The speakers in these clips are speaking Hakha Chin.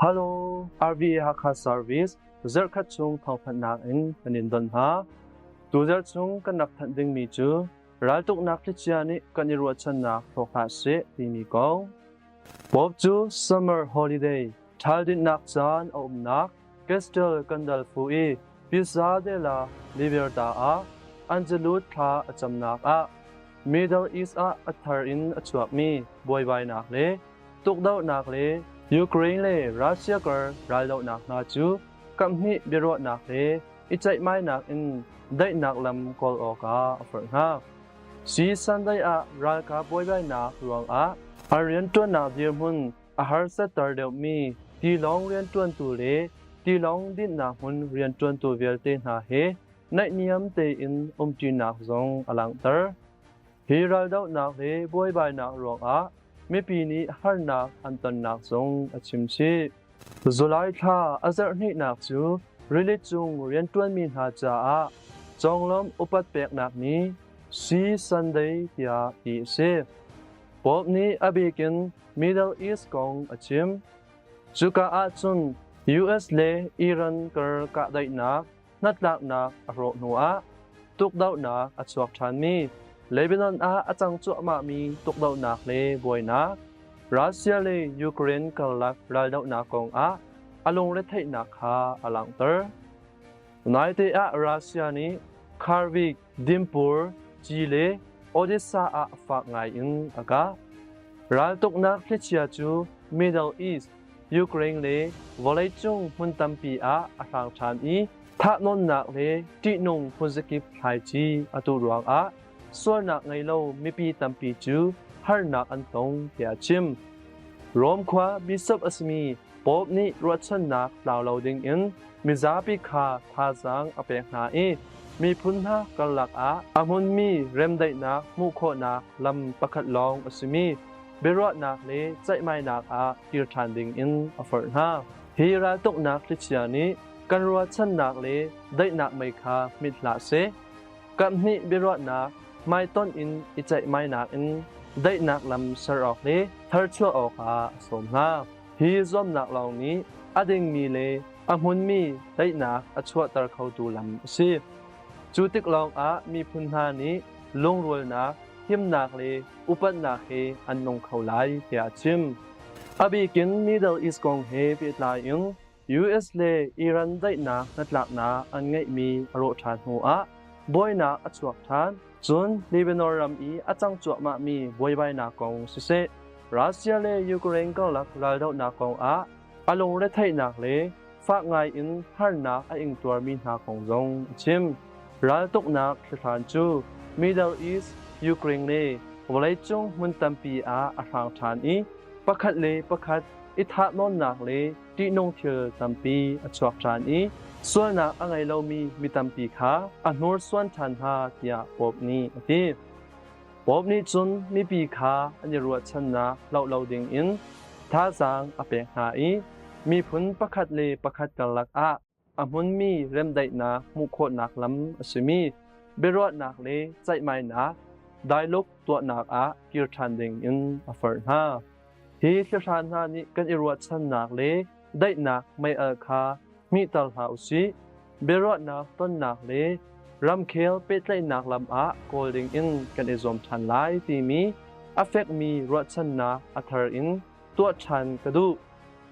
Hello, RVA Hakha Service zarhkhat chung thawngthanhnak in kan in don hna. Tu zarh chung kan rak thanh dingmi cu raltuknak thlichia nih kan i ruahchannak hrawk hlah seh timi kong. Pope cu summer holiday ṭhal dinhnak caan a umnak Castel Gandolfo i Piazza della Libertà ah Angelus thla a camnak ah Middle East ah a thar in a chuakmi buaibainak le tukdohnak le Ukraine le Russia kar raldohnak hna cu kaphnih biaruahnak le i ceihmainak in daihnak lam kawl awkah a forh hna. Si Sunday ah ralkap buaibainak ruangah an rianṭuannak dirhmun a harsatter deuhmi tilawng rianṭuantu le tilawng dinhnak hmun rianṭuantu vialte hna he naihniam tein umṭinak zong a langhter. Hi raldohnak le buaibainak ruangah mipi nih harnak an tonnak zong a chimchih. July thla a zarh hnihnak cu rili cung rianṭuanmi hna caah conglawmh upat peknak ni Sea Sunday tiah ti a si. Pope nih a bikin Middle East kong a chim. Cuka ahcun US le Iran kar kahdaihnak hnatlaknak a hrawh hnuah tukdohnak a chuak ṭhanmi Lebanon ah a cang cuahmahmi tukdohnak le buainak Russia le Ukraine karlak raldohnak kongah a lungretheihnak kha a langhter. Naite ah Russia nih Kharkiv, Dnipro, Ci le Odessa ah fak ngaiin a kah. Raltuknak thlichia cu Middle East, Ukraine le vawleicung hmun tampi ah a hrang ṭhan i thahnawnnak le ṭihnung phunzakip thlaici a tuh ruangah sualnak ngei lo mipi tampi cu harnak an tong tiah a chim. Rom khua bishop a simi Pope nih ruahchannak tlau lo dingin mizapi kha thazaang a pek hna i miphun hna karlak ah a hmunmi remdaihnak hmuh khawhnak lam pakhat lawng a simi biaruahnak le ceihmainak ah kir ṭhan dingin a forh hna. Hi raltuknak thlichia nih kan ruahchannak le daihnak mei kha hmit hlah seh. Kaphnih biaruahnak hmaitonh in i ceihmainak in daihnak lam ser awk le tharchuah awkah a sawm hna. Hi zuamnak lawng nih a dingmi le a hmunmi daihnak a chuahter khotu lam a si. Cu tik lawngah miphun hna nih lungrualnak, himnak le upatnak he an nung kho lai tiah a chim. A bikin Middle East kong he pehtlai in US le Iran daihnak hnatlaknak an ngeihmi a rawh ṭhan hnuah buainak a chuak ṭhan. Cun Lebanon ram i a cang cuahmahmi buaibainak kong siseh, Russia le Ukraine karlak raldohnak kong ah a lungretheihnak le fak ngaiin harnak a ingtuarmi hna kong zong a chim. Raltuknak thlihran cu Middle East, Ukraine le vawleicung hmun tampi ah a hrang ṭhan i pakhat le pakhat i thahnawnnak le ṭihnung thil tampi a chuak ṭhan i sualnak a ngei lomi mi tampi kha a hnursuan ṭhan hna tiah Pope nih a ti. Pope nih cun mipi kha an i ruahchannak hloh lo dingin thazaang a pek hna i miphun pakhat le pakhat karlak ah a hmunmi remdaihnak hmuh khawhnak lam a simi biaruahnak le ceihmainak dialog tuahnak ah kir ṭhan dingin a forh hna. Hi thlihran hna nih kan i ruahchannak le daihnak mei-al kha hmihter hlah u sih. Biaruahnak tonnak le ramkhel pehtlaihnak lam ah kawl dingin kan i zuam ṭhan lai timi a fekmi ruahchannak a thar in tuah ṭhan ka duh.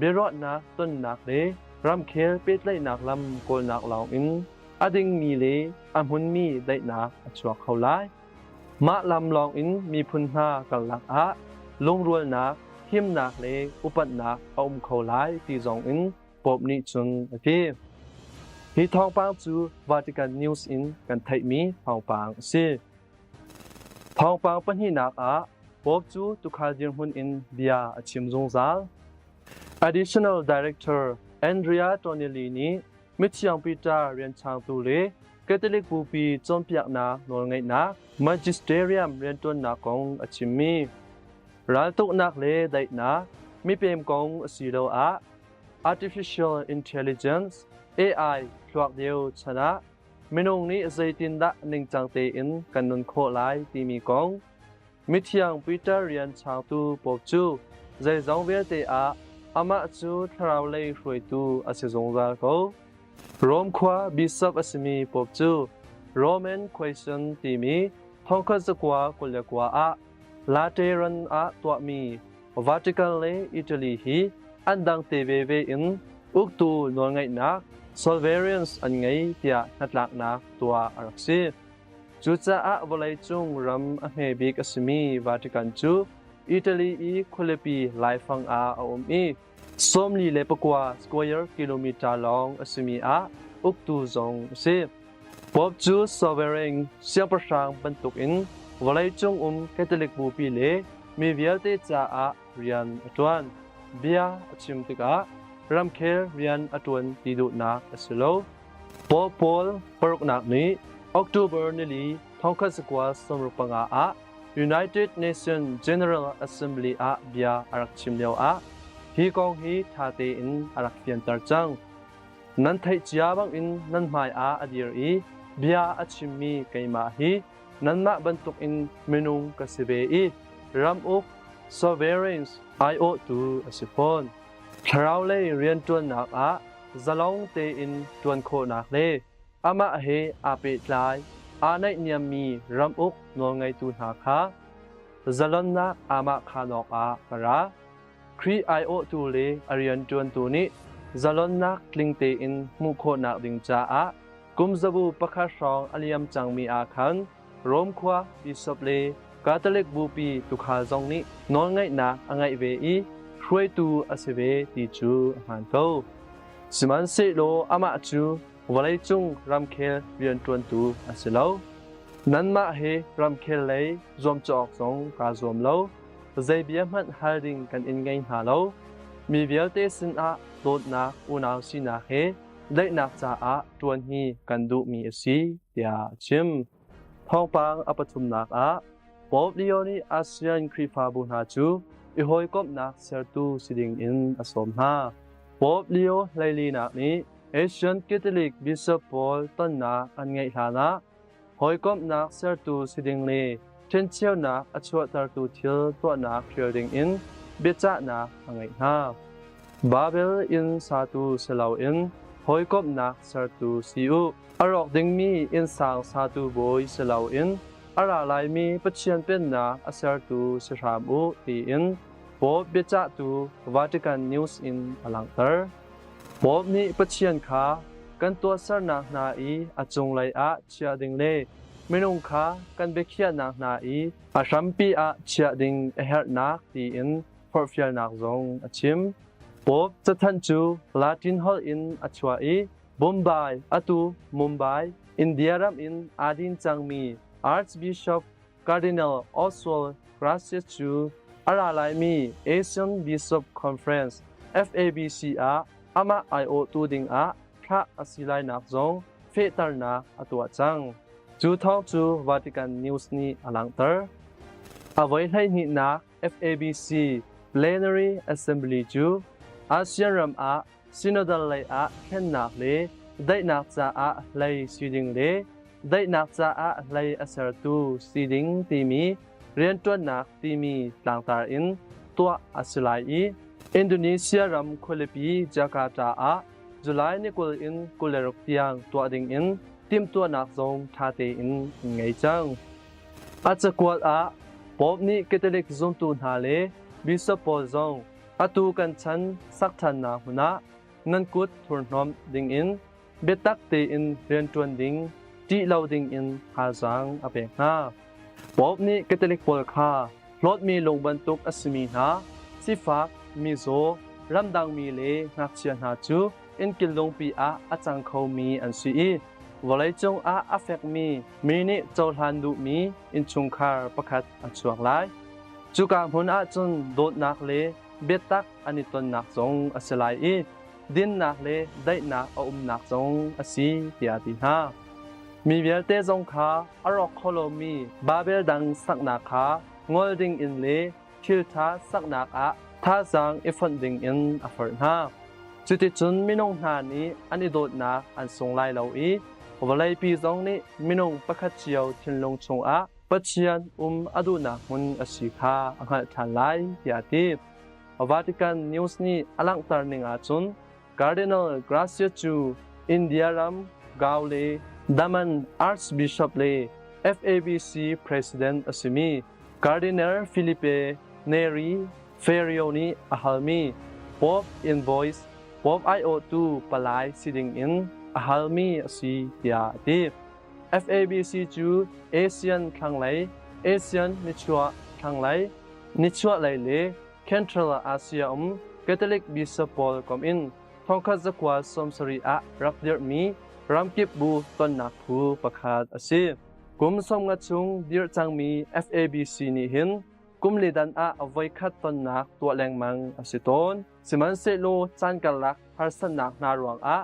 Biaruahnak tonnak le ramkhel pehtlaihnak lam kawlnak lawngin a dingmi le a hmunmi daihnak a chuak kho lai. Mah lam lawngin miphun hna karlak ah lungrualnak, himnak le upatnak a um kho lai ti zongin Pope nih cun a ti. Hi thawngpang cu Vatican News in kan theihmi thawngpang a si. Thawngpang pahnihnak ah Pope cu tuukhal dirhmun in bia a chim zungzal. Additional Director Andrea Tonelli nih Mithiang Peter rian changtu le Catholic Bupi cawnpiaknak nawlngeihnak Magisterium rianṭuannak kong a chimmi raltuknak le daihnak mipem kong asiloah artificial intelligence AI thluak deu chan ah minung nih zeitindah ningcang tein kan nun khawh lai timi kong Mithiang Peter rian changtu Pope cu zeizong vialte ah amah cu thlarau lei hruaitu a si zungzal ko. Rom khua bishop a simi Pope cu Roman Question timi thongkhat zakua 29 ah Lateran ah tuahmi Vatican le Italy hi an dang te veve in uktu nawlngeihnak sovereigns an ngei tiah hnatlaknak tuah a rak si. Cucaah vawleicung ram a hme bik a simi Vatican cu Italy i khualipi laifang ah a um i 49 square kilometer lawng a simi ah uktu zong a si. Pope cu sovereign siangpahrang bantukin vawleicung um Catholic bupi le mi vialte caah rian a ṭuan. Bia a chim tikah ramkhel rian a ṭuan ti duhnak a si lo. Pope Paul paruknak nih October nili 1965 ah United Nations General Assembly ah bia a rak chim lioah hi kong hi ṭha tein a rak fianter cang. Nan theih cia bangin nan hmaiah a dir i bia a chimmi keimah hi nanmah bantukin minung ka si ve i ramuk sovereigns aiawhtu a si fawn. Thlarau lei rianṭuannak ah zalong tein ṭuan khawhnak le amah he aa pehtlai aa naihniammi ramuk nawlngeitu hna kha zalonnak aamahkhan awkah ka ra. Khrih aiawhtu le a rianṭuantu nih zalonnak tling tein hmuh khawhnak ding caah kum zabu pakhat hrawng a liam cangmi ah khan Rom khua bishop le Catholic bupi tuukhal zong nih nawlngeihnak a ngeih ve i hruaitu a si ve ti cu a hmaan ko. Sihmanhsehlaw amah cu vawleicung ramkhel rianṭuantu a si lo. Nanmah he ramkhel lei zuamcawh awk zong kaa zuam lo. Zei bia hmanh hal ding kan in ngei hna lo. Mi vialte sinah dawtnak unau sinak he daihnak caah ṭuan hi kan duhmi a si, tiah a chim. Thawngpang a pathumnak ah Pope Leo nih ASEAN Khrihfabu hna cu i hawikomhnak sertu si ding in a sawm hna. Pope Leo hleilinak nih Asian Catholic Bishop pawl tonnak an ngeih hlanah hawikomhnak sertu si ding le ṭhencheunak a chuahtertu thil tuahnak hrial ding in biachahnak a ngeih hna. Babel inn satu si loin hawikomhnak sertu si u. A rawk dingmi innsang satu bawi si loin a ra laimi Pathian Pennak a sertu si hram u tiin Pope biachahtu Vatican News in a langhter. Pope nih Pathian kha kan tuahsernak hna i a cunglei ah chiah ding le minung kha kan biakhiahnak hna i a hrampi ah chiah ding a herhnak tiin forhfialnak zong a chim. Pope cathanh cu Latin holh in a chuah i Bombay, atu Mumbai, India ram in aa din cangmi Archbishop Cardinal Oswald Gracias cu a ra laimi Asian Bishop Conference FABC ah amah aiawhtu dingah thlah a si lainak zong fehternak a tuah cang. Cu thawng cu Vatican News nih a langhter. A voi 12nak FABC Plenary Assembly cu ASEAN ram ah synodal lei ah thlennak le daihnak caah hlei si ding le daihnak caah hlei a sertu si ding timi rianṭuannak timi tlangtar in tuah a si lai i Indonesia ram khualipi Jakarta ah July ni 20 in 26 tiang tuah ding in timhtuahnak zong ṭha tein an ngei cang. A cakuat ah Pope nih Catholic zumtu hna le bishop pawl zong atu kan chan sak ṭhannak hmun ah nan kut thurhnawmh dingin biatak tein rianṭuan ding ṭih lo dingin thazaang a pek hna. Pope nih Catholic pawl kha hlawtmi lung bantuk a simi hna, sifak, mizaw, ramdangmi le ngakchia hna cu innkil lungpi ah a cang khomi an si i vawleicung ah a fekmi mi nih cohlan duhmi innchungkhar pakhat a chuak lai. Cuka hmun ah cun dawtnak le biatak an i tonnak zong a si lai i dinnak le daihnak a umnak zong a si tiah a ti hna. Mi vialte zong kha a rawk kho lomi Babel dang saknak kha ngol ding in le thilṭha saknak ah thazaang i fonh ding in a forh hna. Cuticun minung hna nih an i dawtnak an sung lai lo i vawleipi zong nih minung pakhat cio thinlung chungah Pathian um a duhnak hmun a si kha a hngalh ṭhan lai tiah a ti. Vatican News nih a langhter ning ahcun Cardinal Gracia cu India ram Gao le Daman Archbishop le FABC President a simi Cardinal Filipe Neri Ferrio nih a halmi Pope Invoice Pope aiawhtu palai si ding in a halmi a si tiah a ti. FABC cu ASEAN thlanglei, ASEAN nichuah thlanglei, nichuahlei le Central Asia um Catholic Bishop pawl komh in 1970 ah rak dirhmi ramkip bu tonnak phu pakhat a si. Kum 50 chung dirh cangmi FABC nih hin kum li dan ah voikhat tonnak tuah lengmang a si tawn. Sihmanhsehlaw caan karlak harsatnak hna ruangah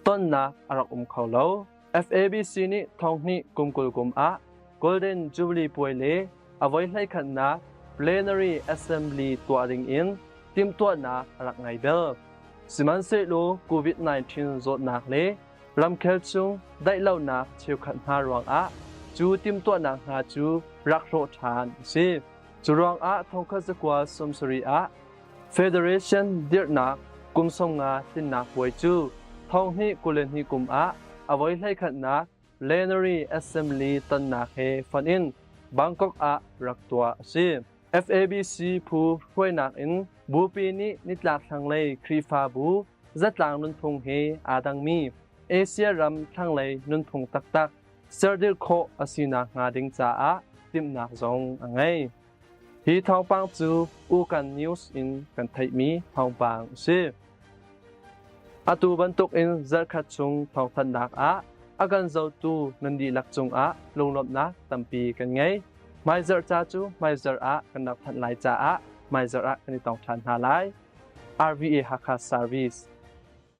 tonnak a rak um kho lo. FABC nih thonghnih kum 20 kum ah Golden Jubilee puai le a voi hleikhatnak Plenary Assembly tuah dingin timhtuahnak a rak ngei bel. Sihmanhsehlaw COVID-19 zawtnak le ramkhel chung daihlonak cheukhat hna ruangah cu timhtuahnak hna cu rak hrawh ṭhan a si. Cu ruangah thongkhat zakua 70 ah Federation dirhnak kum 50 tlinnak puai cu 2022 kum ah a voi hleikhatnak Plenary Assembly tonnak he fonh in Bangkok ah rak tuah a si. FABC phu hruainak in bupi nih nitlak thlanglei Khrihfabu zatlang nunphung he aa dangmi Asia ram thlanglei nunphung taktak serdir khawh a si nakhnga ding caah timhnak zong a ngei. Hi thawngpang cu Ukan News in kan theihmi thawngpang a si. Atu bantukin zarhkhat chung thawngthanhnak ah a kan zohtu nan dihlak cungah lunglawmhnak tampi kan ngei. Hmaizarh ca cu hmaizarh ah kan rak thanh lai caah hmaizarh ah kan i tong ṭhan hna lai. RVA Hakha Service.